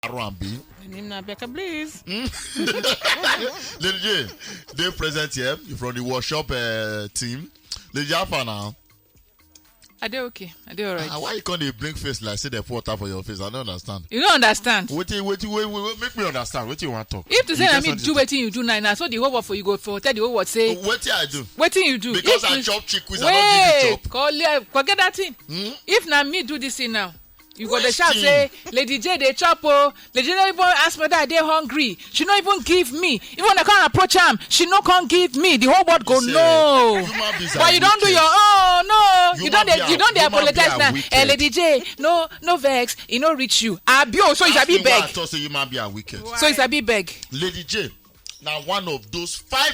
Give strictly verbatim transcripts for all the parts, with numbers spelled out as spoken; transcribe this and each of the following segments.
R and B. My name na Becca Bliss. Lady J, dey present here from the workshop uh, team. Lady J, how far now? I dey okay. I dey alright. Ah, why you come dey bring face like say dem pour water for your face? I don't understand. You don't understand. Wetin, wetin, wait, wait, wait, make me understand. Wetin you wan talk? If to say You na get me something do to- wetin you do now, na so the whole world for you go for tell the whole world say Wetin I do? Wetin you do? Because If I you- chop chick quiz, I no give you Wait, chop. Call forget that thing. If na me do this thing now, you go dey Which shout thing? Say, "Lady J dey chop o." Lady J no even ask me that I dey hungry. She no even give me. Even when I come approach am, she no come give me. The whole world go Say, know. Human beings But are you don do wicked. Your own. No, you Human don dey being you don dey are- human being apologize are now. Wicked. Eh, Lady J, no, no vex. E no reach you. Abi o, so you Ask sabi me why I beg. Talk say human being are wicked. So you sabi beg. Lady J, now one of those five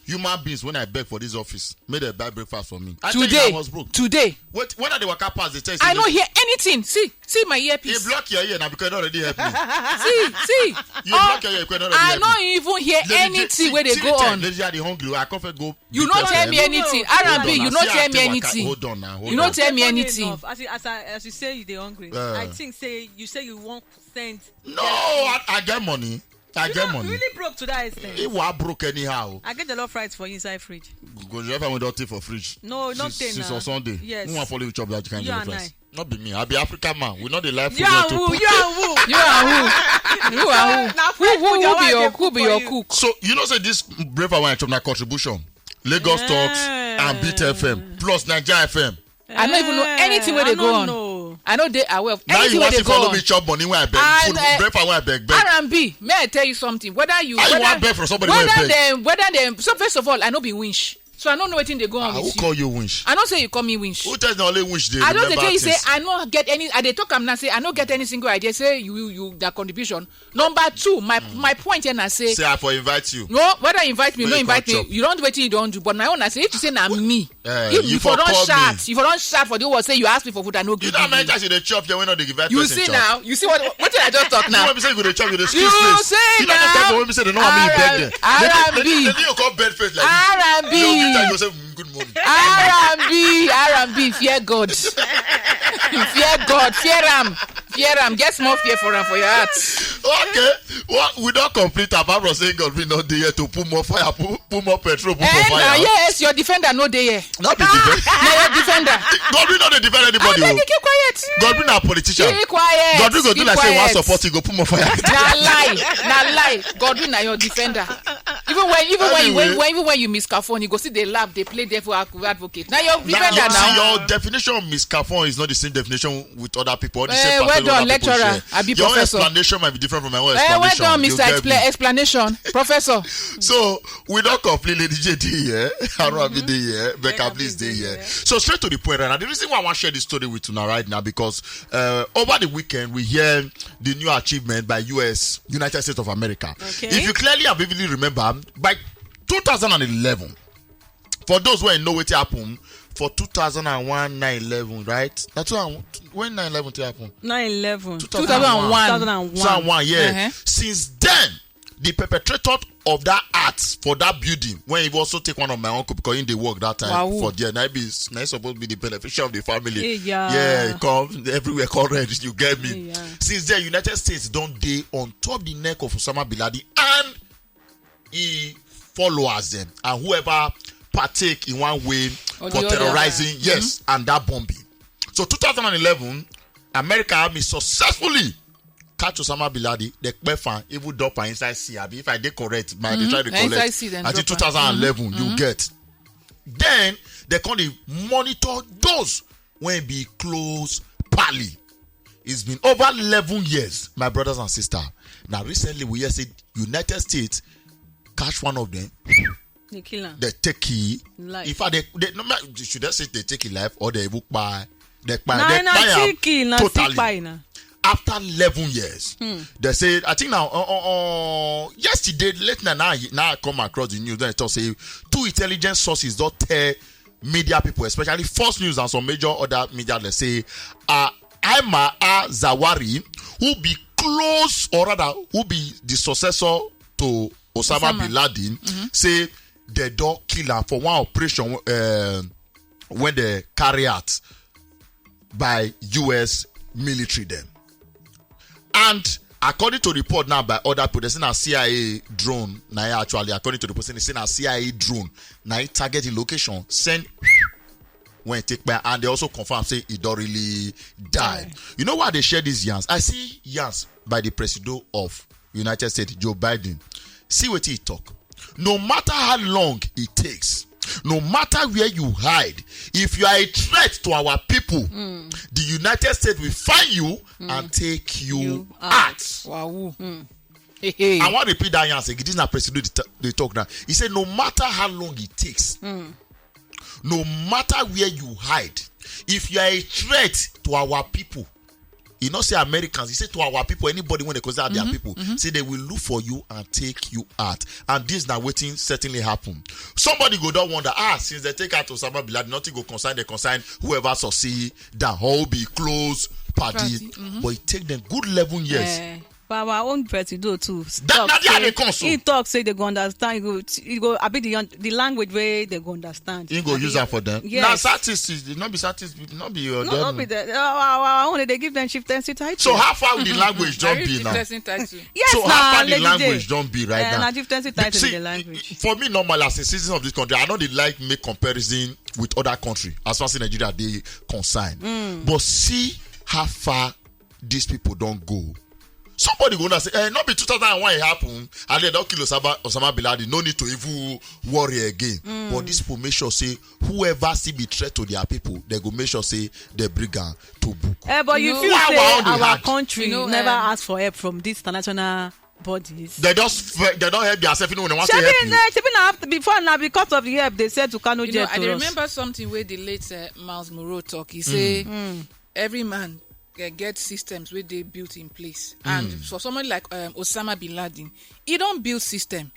human beings when I beg for this office, make dem buy breakfast for me. I tell you, I Today, was broke. Today, Wait, when I dey waka pass, they tell you. I say, no hear anything. See, see my He earpiece. block your ear now because you don't already help me. See, see. You Oh, block your ear because you don't already I help no me. even hear Lady J, anything see, wey dey see go the time, on. Lady J, I dey hungry. I come first go. You meet no her tell me there. Anything. Hold R and B, on you now. no See, I tell me tell anything. Hold on now. Hold You no on. tell me Funny anything. Enough, as you, as, I, as you say you dey hungry, Uh. I think say you say you wan send. No, I, I get money. I You get no money. Really broke to that extent. If I broke anyhow, I get jollof rice for you inside fridge. go drive and don't take for fridge. No, not since, take since now. On Sunday. Yes. Who want follow you chop that kind You of and rice? Not be me. I be African man. We not dey like food. You and to who? put- You and who? You are who? You are who? Na Who fresh who food who your be wife your dey who be cook your for you. Cook? So you know say this breakfast when I chop na contribution. Lagos Talks and Beat F M plus Naija F M. I no even know anything wey I dey go no on. Know. I no dey aware of Now you anything wey want dey to go follow on. Me chop money when I beg And, food, uh, breakfast when I beg beg. R and B, may I tell you something? Whether you How you whether, wan beg from somebody wey whether beg? Dem whether dem so first of all, I no be winch, so I no know wetin dey go on Ah, who with you. Call you winch? I no say you call me winch. Who tells you only winch? They I just dey remember tell you say things. I no get any. I dey talk am now say I no get any single idea say you you that contribution. Number two, my my point here na say Say I for invite you. No, whether you invite me, Make no you invite come me, chop. You don't do wetin you don do. But my own, I say if you say na me, Eh, if you you for for don call shout, me. You for don shout for the word say you ask me for food, I no You give know how many you. times you dey chop there when not dey invite You person see chop? Now, you see what what did I just talk You now? want me say you go dey chop, you dey You squeeze face. say You know the now. type of women say they know how many beg them. R and B. They you come bed face like this. R and B. You go say, "Mm, good morning." R and B, R and B, fear God. Fear God, fear am, fear am. Get small fear for am for your heart. Okay, well, we don't complete apart from saying God we not there to put more fire, put, put more petrol, put more Eh, fire. na yes, your defender no dey here. Not be defender. Na your defender. God we not dey defend anybody. Abeg, Oh. you keep quiet. God we na politician. Keep quiet. God we go do Keep like say one quiet. Support you go put more fire. Na lie, na lie. Godwin na your defender. Even when, even when you, when, Anyway. when, even when you miscafon, you go see they laugh, they play devil advocate. Now your Now, defender you see, now. Your definition of miscafon is not the same definition with other people. Or the Eh, same well perspective done, other people lecturer. Share. Abi Your professor. Explanation might be different from my own Eh, well explanation. done, You Mister get Expla- me? Explanation, Professor. So we don't complete Lady J D here. Arabi dey here. Becca Bliss dey here. So straight to the point right now. The reason why I want to share this story with you now right now because uh, over the weekend we hear the new achievement by U S United States of America. Okay. If you clearly and vividly remember, by two thousand and eleven, for those who know what happened for two thousand and one nine eleven, right? That's when nine eleven thing happen. Nine eleven. Two thousand and one. Two thousand and one. Two thousand and one, yeah. Uh-huh. Since then, the perpetrator of that act for that building, when he also take one of my uncle because he dey work that time Wow. For there, now he be now he supposed to be the beneficiary of the family. Hey, yeah. Yeah, come everywhere, come red. You get me? Hey, yeah. Since then, United States don't dey on top the neck of Osama bin Laden and he followers them and whoever partake in one way Or for the other. Terrorizing, yes, and that bombing. So two thousand and eleven, America have been successfully catch Osama bin Laden, the kpefan, even drop am inside sea. Abi, if I dey correct, my dey try to Na inside collect. sea dem Until drop am. Two thousand and eleven, you get. Then they come dey monitor those when be close pally. It's been over eleven years, my brothers and sisters. Now recently we hear say United States catch one of them. They kill am. They take it. Life. In fact, they, they no matter should I say they take it life or they even buy. They buy. Na They na buy am tiki na totally. Sipai na. After eleven years, they say, I think now, uh, uh, uh, yesterday, late night, now, now I come across the news, then I talk say two intelligence sources don't tell media people, especially Fox News and some major other media, they say, uh, Ayman al-Zawahiri, who be close, or rather, who be the successor to Osama, Osama. Bin Laden, say they don't kill her for one operation uh, when they carry out by U S military them. And According to report now by other people, they say na C I A drone. Now, actually, according to the person, they say na C I A drone. Now, it target the location, send when it take by, and they also confirm say he don't really die. You know why they share these yarns? I see yarns by the president of United States, Joe Biden. See what he talk. No matter how long it takes, no matter where you hide, if you are a threat to our people, the United States will find you and take you, out. Wow. Hey, hey. I want to repeat that answer. This is not president they talk now. He said, no matter how long it takes, no matter where you hide, if you are a threat to our people, he not say Americans, he say to our people, anybody when they consider their people, say they will look for you and take you out. And this now waiting certainly happen. Somebody go down wonder, ah, since they take out Osama Bin Laden, nothing go concern, they concern whoever succeed that whole be close party. But it take them good eleven years. Eh. But our own presido too. That, that they come so. He talk say they go understand. He go, he go. I be the the language way they go understand. He go use that for them. Yes. Now statistics, not be statistics, not be your. No, not be the. Our, our own. They give them chieftaincy title. So how far the language don't be now? Yes. So how far the language don't be right now? Chieftaincy title. See, the language. For me, normal as a citizen of this country, I know they like make comparison with other country as far as Nigeria they concern. Mm. But see how far these people don't go. Somebody go and say, eh, not be two thousand and one it happen, and they don't kill Osama, Osama Bin Laden. No need to even worry again. Mm. But this people make sure say whoever see be threat to their people, they go make sure say they bring her to book. Eh, but you, you know, feel say our, our country you know, never um, ask for help from this international bodies. They just they don't help themselves. You know when they want to help you. Shebi na after before now because of the help they said to Kano you know, I remember something where the late uh, Miles Moreau talk. He mm. say mm. every man get systems wey dey built in place and mm. for someone like um, Osama bin Laden, he don build system.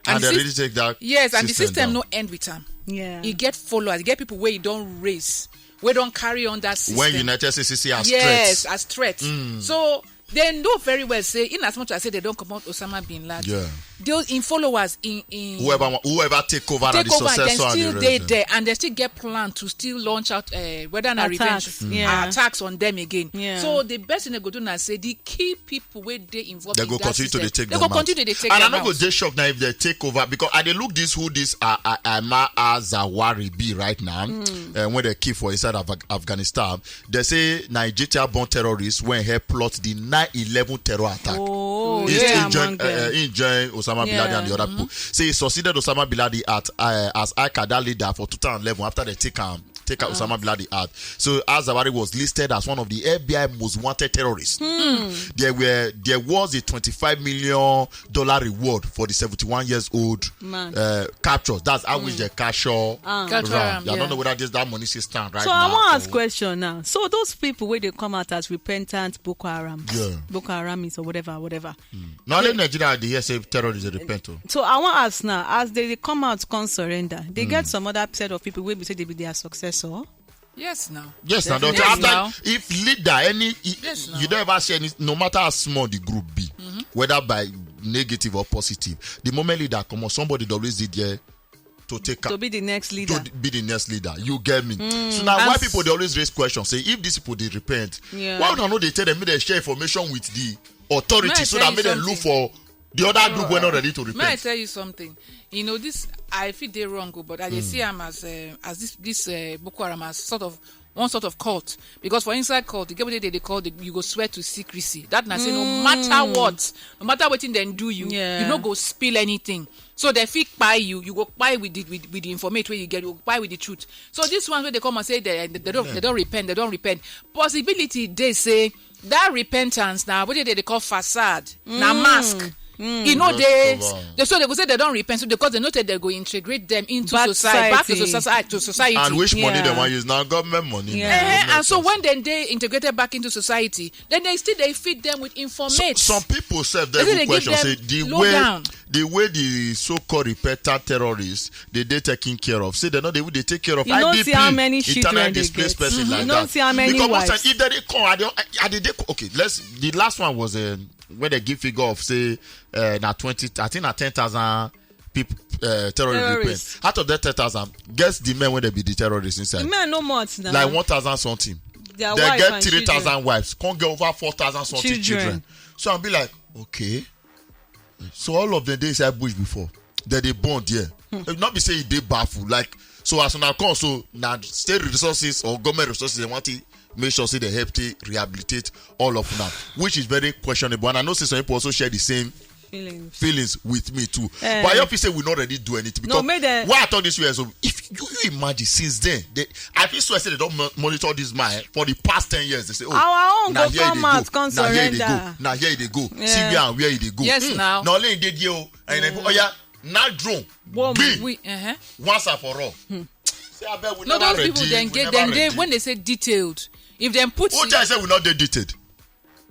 And, and they really take that. Yes, and the system down. No end with am. Yeah, he get followers, he get people wey he don raise, wey don carry on that system. When United States see as yes, threat. As threat. Mm. So they know very well say in as much as say they don comot Osama bin Laden, yeah. Those in followers in in whoever whoever take over take over and the still dey there and they still get plan to still launch out uh, whether na revenge mm. Yeah. Attacks on them again. Yeah. So the best thing they go do na say the key people wey dey involved they in go that continue system, to dey take they go continue to dey take and I no go dey shock now if they take over because I dey look this who this uh, uh, Ama Azawari be right now mm. uh, when they keep for inside of Afghanistan. They say Nigeria born terrorists when he plot the nine eleven terror attack. Oh, he yeah, still join, uh, uh, he joined Osama bin Laden and the other mm-hmm. people. Say he succeeded Osama bin Laden at uh, as Al Qaeda leader for two thousand eleven after they take him take out Osama bin Laden out. So Azawari was listed as one of the F B I most wanted terrorists. Mm. There were there was a twenty-five million dollar reward for the seventy-one years old man uh, capture. That's how mm. Which they capture. Ah. Capture him, yeah. I don't know whether this that money still stand right so now. So I want to ask question now. So those people where they come out as repentant Boko Haram, yeah. Boko Haram is or whatever, whatever. Mm. Now let Nigeria the hear say terrorists repent. Oh. So I want to ask now, as they come out come surrender, they mm. Get some other set of people where we say they be their successor. Yes now. Yes now. Yes, after now. If leader any yes, you don't ever say any no matter how small the group be, mm-hmm. Whether by negative or positive, the moment leader come on, somebody always did there to take to be the next leader. To be the next leader. You get me? Mm. So now why people they always raise questions say if these people they repent, yeah. Why don't know they tell them they share information with the authority so that make them look for the other group were not ready to repent. May I tell you something? You know this. I feel they wrong, but I mm. See him as uh, as this this uh, Boko Haram as sort of one sort of cult because for inside cult, the get what they they call the, you go swear to secrecy. That na say mm. No matter what, no matter what thing they do you, yeah. You no go spill anything. So they fit buy you, you go buy with the with, with the information where you get, you go buy with the truth. So this one where they come and say they they, they don't yeah. They don't repent, they don't repent. Possibility they say that repentance now what they, they call facade mm. Now mask mm. You know they, they so they go say they don't repent so because they know that they go integrate them into back society, society back to society to society and which money yeah. They want use now government money yeah. Now, and so when then they integrated back into society then they still they feed them with information so, some people serve them question say the way down. The way the so-called repentant terrorists they they taking care of say they know they will they take care of you IDP, see how many internal displaced person mm-hmm. Like you that don't see how many because wives. If they come I don't I, I did okay let's the last one was uh, when they give figure of say uh, now twenty I think now ten thousand people uh, terrorists repent out of that ten thousand guess the men when they be the terrorists inside the men no much now like one thousand something their they get three thousand wives can't get over four thousand something children. Children. So I'll be like, okay. So all of them dey inside bush before. Then they born there. If not be say e dey baffle. Like, so as una come, so na state resources or government resources they want to make sure say they help to rehabilitate all of them, which is very questionable. And I know say some people also share the same Feelings. feelings with me too. Eh. But I hope you say we not ready do anything because No, make them- why I talk this way so if you, you imagine since then they I feel so I say they don't mo- monitor this man for the past ten years. They say, oh, Our own na go here come they out, go, come na here they surrender. Go, na here they go. Yeah. See where and where they go. Yes, Hmm. now. Na only they dey o. And then, oh yeah, now drone. Boom. Be We, uh-huh. Once and for all. Hmm. Say I bet we No, never those people ready, then we get never then they ready. When they say detailed, if they put Who tell say we not dey detailed?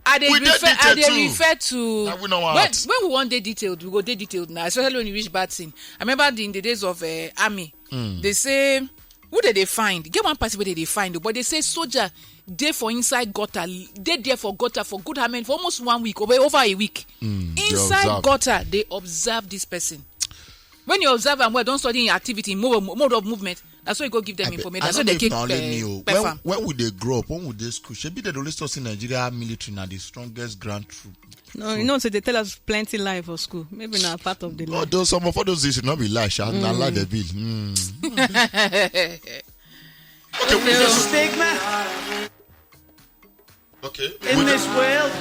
I dey We dey refer, I detailed dey too. Refer to Na we no wan when, ask. When we want dey detailed, we go dey detailed now, especially when you reach bad thing. I remember the, in the days of uh, army, Hmm. they say who did they find? Get one person where they find, but they say soldier dey for inside gutter, dey there for gutter for good how many for almost one week, over, over a week. Hmm, they Inside observe. Gutter, they observe this person. When you observe and well, don't study in activity, mode of, mode of movement. That's why you go give them I be- information. I That's why don't they know if keep na only uh, me o. perform When, am. When we dey grow up, when we dey school, shebi they always talk say Nigeria military na the strongest ground troop. No, you know, so they tell us plenty life for school. Maybe not part of the life. Although some of all those things not be lie, sha, na lie they be. Hmm. Okay, we The just stigma okay. in We this just- world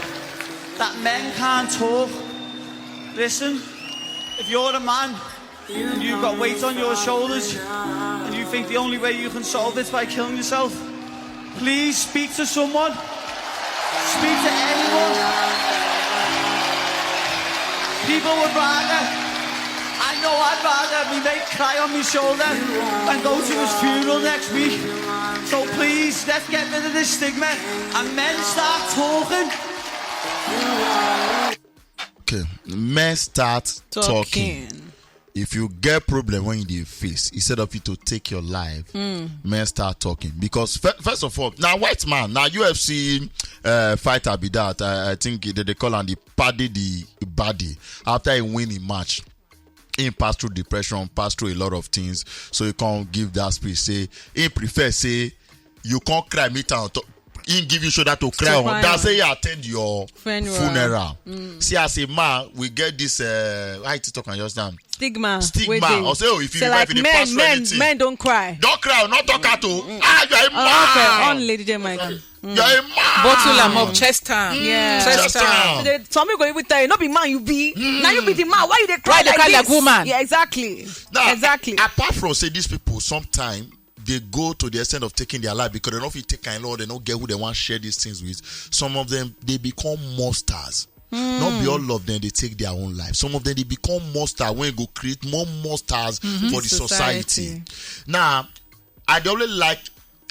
that men can't talk. Listen, if you're a man and you've got weight on your shoulders and you think the only way you can solve this by killing yourself, please speak to someone. Speak to anyone. People would rather, I know I'd rather be made cry on my shoulder than go to his funeral next week. So please, let's get rid of this stigma and men start talking. Okay, men start talking. Talking. If you get problem when you dey face, instead of you to take your life, men start talking because fir- first of all, now white man, now U F C uh, fighter be that. I, I think they, they call him the Paddy the Baddy. After he win a match, he pass through depression, pass through a lot of things. So he can't give that speech. Say he prefer say you can't cry me down. To, he give you shoulder to cry To on. Cry That's on. Say he attend your Funeral. Funeral. See, as a man, we get this. Uh, how you talk and just now? Stigma. Stigma. Wey dey. Or say, oh, if you Say, if like, you dey men, pass through men, anything, men don't cry. Don't cry, not talk at all. Ah, you are a Oh, okay. man. On, Lady J Michael. You are a man. Bottle am up, chest am. Yeah. Chest, Chest am. am. They, some people even tell you, no be man you be. Now you be the man. Why you dey cry Why they like cry this? Like woman? Yeah, exactly. Now, Exactly. Apart from say these people, sometimes they go to the extent of taking their life because they don't feel take kind Lord, they don't get who they want to share these things with. Some of them they become monsters. Not be all of them they take their own life. Some of them they become monsters when go create more monsters for the society. Society. Now, I dey only like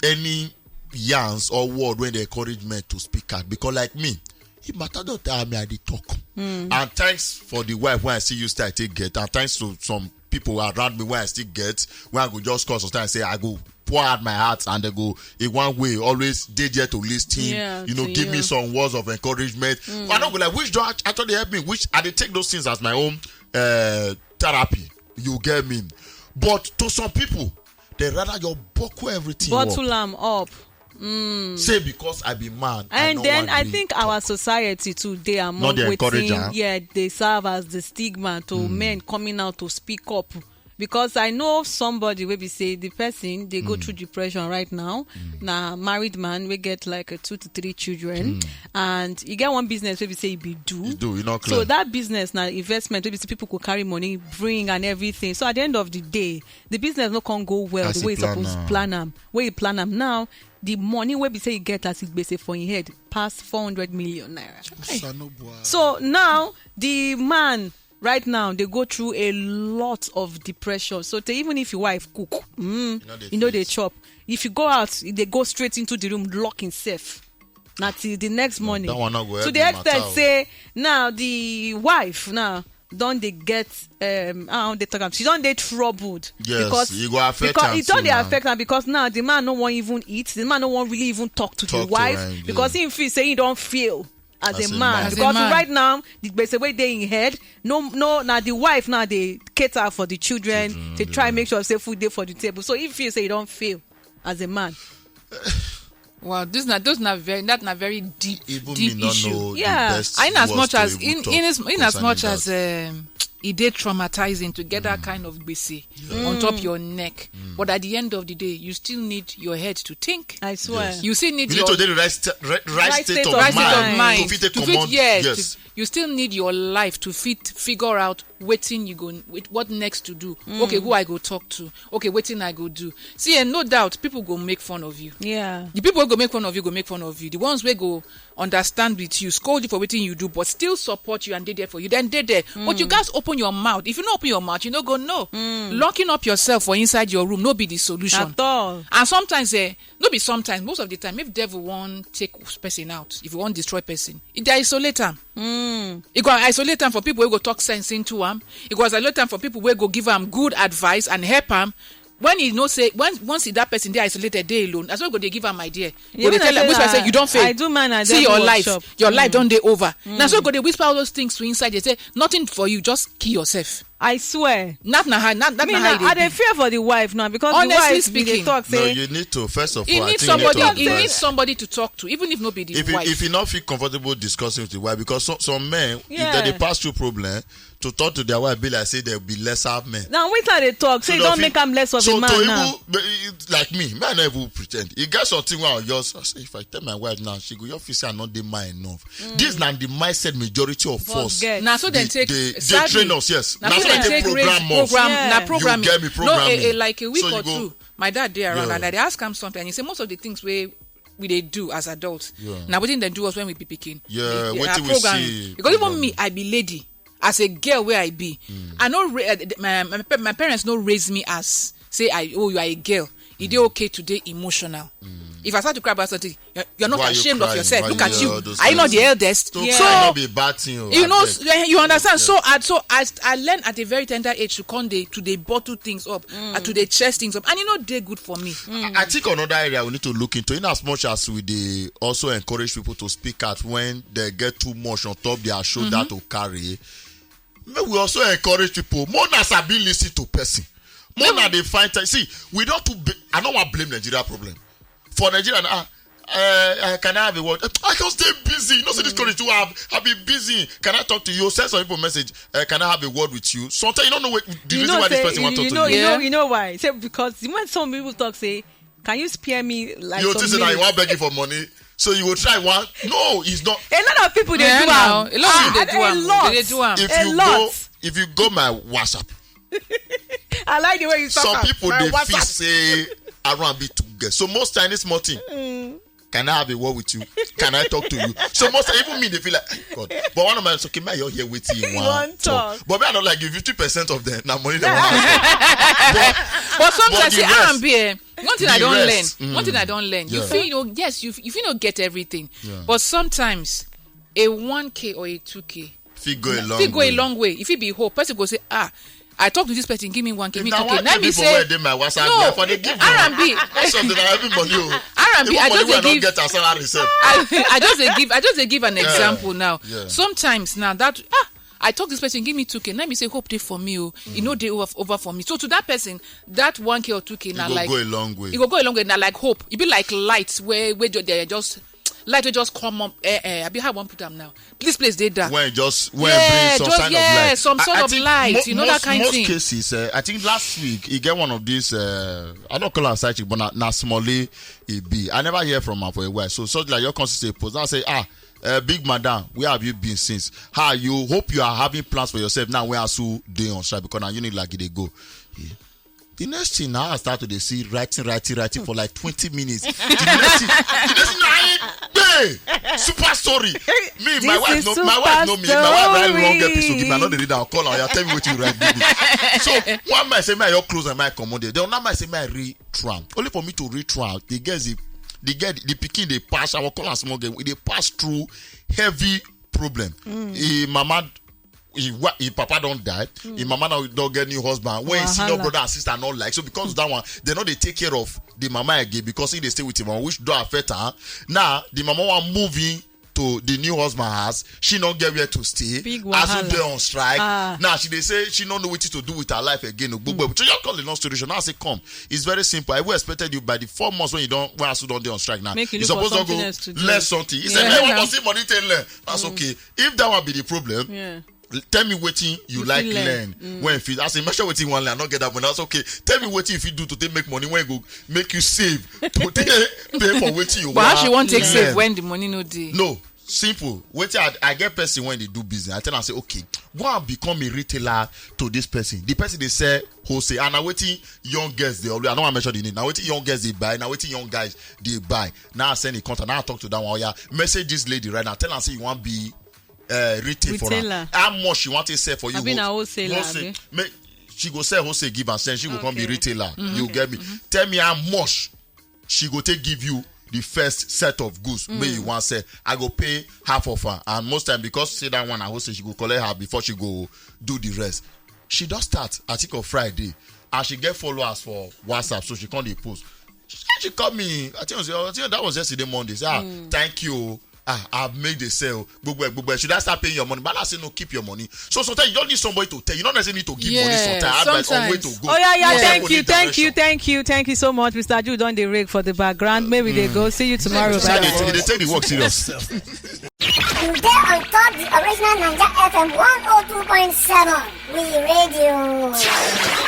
any yarns or word when they encourage men to speak out because like me, if matter don't tell me I dey talk. And thanks for the wife when I see you start take get, and thanks to some people around me when I still get, when I go just call sometimes say I go pour out my heart and they go in one way always dey there to listen. Yeah, You know, to give me you. Some words of encouragement. But I don't go like which don't act- actually help me, which I dey take those things as my own uh, therapy. You get me? But to some people, they rather just buckle everything. Up. Bottle am up. Say because I be man. And no then wan I gree think talk. Our society too, they are Not more the encourager. Waiting, yeah, they serve as the stigma to men coming out to speak up. Because I know somebody will be say the person they go through depression right now. Now married man we get like a two to three children, and you get one business where we say you be do. You do, you not So clear. That business now investment where we see people could carry money, bring and everything. So at the end of the day, the business no can go well As the you way it's plan supposed now. To plan am. Where you plan am now, the money where we say you get as it basic for your head pass four hundred million naira. Sanobua. So now the man right now they go through a lot of depression. So they, even if your wife cook, mm, know they you know they fit. Chop. If you go out, they go straight into the room, lock himself. Not till the next morning. That one not go To help the the extent matter. Say now the wife now don't they get um how they talk am, she don't they troubled. Yes, Because e go affect because am it don't too they now. Affect am because now the man no one even eat, the man no one really even talk to Talk the to wife her, yeah. Because he feel say he don't feel as, As a a man. man. As a Because man. Right now the gbese wey dey in head, no no now the wife now they cater for the children. Children, They try yeah. Make sure say food dey for the table, so he feel say he don't feel as a man. Wow, this na those na very that na very deep, Even deep me not issue. know Yeah. the best And in as words much to as even in talk in as, in as much concerning as um, e dey traumatizing to get that kind of gbese on top your neck, but at the end of the day, you still need your head to think. I swear. You still need you your need to dey the right, sta- right, right Right state, state of, of right mind, state of mind. mind to fit take to command. fit yes, Yes. to- you still need your life to fit figure out wetin you go with what next to do. Okay, who I go talk to? Okay, wetin I go do? See, and no doubt people go make fun of you. Yeah. The people wey go make fun of you go make fun of you. The ones wey go understand with you, scold you for wetin you do, but still support you and dey there for you, then dey there. But you gats open your mouth. If you no open your mouth, you no go know. Locking up yourself for inside your room no be the solution. At all. And sometimes, eh, no be sometimes, most of the time, if devil wan take person out, if you wan destroy person, e dey isolate am. E go isolate am for people wey go talk sense into am. E go isolate am for people wey go give am good advice and help am. When e know say when once e that person dey isolated, dey alone, na so e go dey give am idea. Go Even dey tell I am which say one say that you don fail. I do man and See devil your life. Workshop. Your life don dey over. Na so e go dey whisper all those things to inside dey say nothing for you, just kill yourself. I swear. That na how that, that Me na how now, I e dey dey be. fear for the wife now because Honestly the wife be dey speaking, talk No, say you need to first of E all. I need think you need somebody. to E need advise. Somebody to talk to, even if no be the If you, wife. if you not feel comfortable discussing with the wife, because some, some men, Yeah. if they dey pass through problem, to talk to their wife be like say they be lesser men. Now wait till they talk. Say So don't they make am less of so a man to now. Even, but it- like me, man, I even pretend. You get something where I just I say, if I tell my wife now, she go your face and not dey mind enough. This na the mindset majority of But us. get- Na so dem They- take they- they sadly, train us, yes. Na Na so so dem they take raise program us. program. Yeah. Na You programming. get me, program No, a, a, me. like a week So you or go- two. My dad dey around Yeah. and I dey ask am something. And he say most of the things wey we dey do as adults, Yeah. na wetin dem do us when we be pikin. Yeah, They- they wetin are we programming. see, Because even programming. Me, I be lady. As a girl where I be, I no ra- uh, my, my pa- my parents no raise me as say I oh you are a girl. E dey okay to dey emotional. If I start to cry about something, you're, you're not Why you ashamed of crying? yourself. Why Look you at do you. all those Are you not things? The eldest? To Yeah. So cry no be bad thing. Oh, you know, abeg. you understand. So I so I, I learned at a very tender age to come dey to dey bottle things up and to dey chest things up, and e no dey good for me. I I think another area we need to look into, in as much as we dey also encourage people to speak out when they get too much on top their shoulder to carry. May we also encourage people more na sabi listen to person. More na dey find time. See, we don't too. Be, I no wan blame Nigeria problem. For Nigeria, ah, uh, uh, can I have a word? I just stay busy. You know, say this country too. I've, I've been busy. Can I talk to you? Send some people message. Uh, can I have a word with you? Sometimes you don't know what, the You reason know why this say person you, want to you talk know, to you you. know, you know why? Say because when some people talk, say, can you spare me like You some think say now you minutes? want begging for money, so you will try one. No, it's not. A lot of people dey Yeah, do now, am. a lot of people dey do A am. lot. They dey do am. If A you lot. go, if you go my WhatsApp, I like the way you talk. some Am. people My dey WhatsApp. feel say around be too get. So most time this small thing. Can I have a word with you? Can I talk to you? So most time, even me, they feel like, "Hey, God." But one of my okay, my you hear wetin you You want want talk. Talk. But me, I don't like you. Fifty percent of them, now money they want ask. But sometimes But the say rest- R and B, eh, one thing I the don't rest, learn. mm. One thing I don't learn. You Yeah. feel you know, yes, you you feel not get everything. Yeah. But sometimes a one K or a two K Fit go a long fit go way. A long way. If it be hope, person go say, ah, I talk to this person, give me one K, If me na two K. one Let K me people say wey dey my WhatsApp, no. I for dey give R and B. Most of them are everybody. Oh. R and B, Even I money just wey I dey no give. get as salary sef. I, I just dey give. I just dey give an Yeah, example now. Yeah. Sometimes now that ah, I talk this person, give me two K. Let me say hope dey for me. Oh, e no dey over over for me. So to that person, that one K or two K It na go like go a long way. E go go a long way. Na like hope. E be like light where where ju- they just light will just come up. Eh, eh, I be how I wan put am now. This place dey dark. When just when Yeah, bring some just- sign yeah, of light. some sort I, I of think light, mo- you know most, that kind most thing. Cases, uh, I think last week he get one of these. Uh, I don't call am side chick, but na, na Smalley e be. I never hear from her for a while. So such like your constituency post. I say ah. Uh, big madam, where have you been since? How you hope you are having plans for yourself now? Where else you dey on strike because now you need like it dey go. The next thing now I start to dey see writing, writing, writing for like twenty minutes. The next thing, the next thing now, hey, super story. Me, my This wife is know, my wife super know me. My wife write long story. Episode. Give me another read. I'll call her. I'll tell me what you write. Baby. So one man say me I just close my mind, come on there. Then another man say me I read through am. Only for me to read through am. The girls, the, the girl, the pikin dey pass. I will call am small girl. E dey pass through heavy problem. Him mama, him, wa- him papa don die. Him mama now don get new husband. When him senior Wahala. Brother and sister no like, so because of that one, they no dey take care of the mama again because he dey stay with him mama, which don affect her. Now the mama wan move in to the new husband house, she no get where to stay. Big As wahala. She dey on strike. Ah. Now she dey say she no know wetin to do with her life again. Gbogbo so just call the long story short. Now I say come. It's very simple. I will expected you by the four months when you don when Asu don dey on strike now. Make you You look for suppose don something go else to do. Learn something. He Yeah. said, "Make Yeah. Omo see money take learn." That's okay. If that one be the problem, Yeah. tell me wetin you You like fit learn. learn when you fit. As in, measure wetin you wan learn. I no get that money. That's okay. Tell me wetin you fit do to take make money when go make you save to take pay for wetin you But how she wan take learn. save when the money no dey? No, simple. Wetin I, I get person when they do business. I tell am say, okay, go and become a retailer to this person. The person dey sell wholesale, and na wetin young girls dey always. I no wan mention the name. Na wetin young girls dey buy. Na wetin young guys dey buy. Now I send the contact. Now I talk to that one. Oh yeah, message this lady right now. Tell am say you wan be uh, retail for Retailer. her. How much she want to sell for you? Abi na wholesaler, abi? Make she go sell wholesale, give and send. She go come be Okay. Retailer. You get me? Tell me how much she go take give you the first set of goods. May you want sell. I go pay half of her, and most time because say that one I wholesale, she go collect her before she go do the rest. She don start. I think on Friday, and she get followers for WhatsApp, so she come dey post. She, she call me. I think, it was, I think that was yesterday, Monday. Say, ah, thank you. Ah, I've made the sale. Gbogbo ẹ, gbogbo ẹ. Should I start paying your money? But I say no, keep your money. So sometimes you don't need somebody to tell you. You don't necessarily need to give money. Yeah, Sometimes advice on where to sometimes. Go. Oh yeah, yeah. Yes. Thank Go you, need thank you, direction. Thank you, thank you so much, Mister Jude. Don dey rake for the background. Maybe they go see you tomorrow. Say Bye. they, they take the work serious. You dey on top the original Naija F M one oh two point seven. We radio.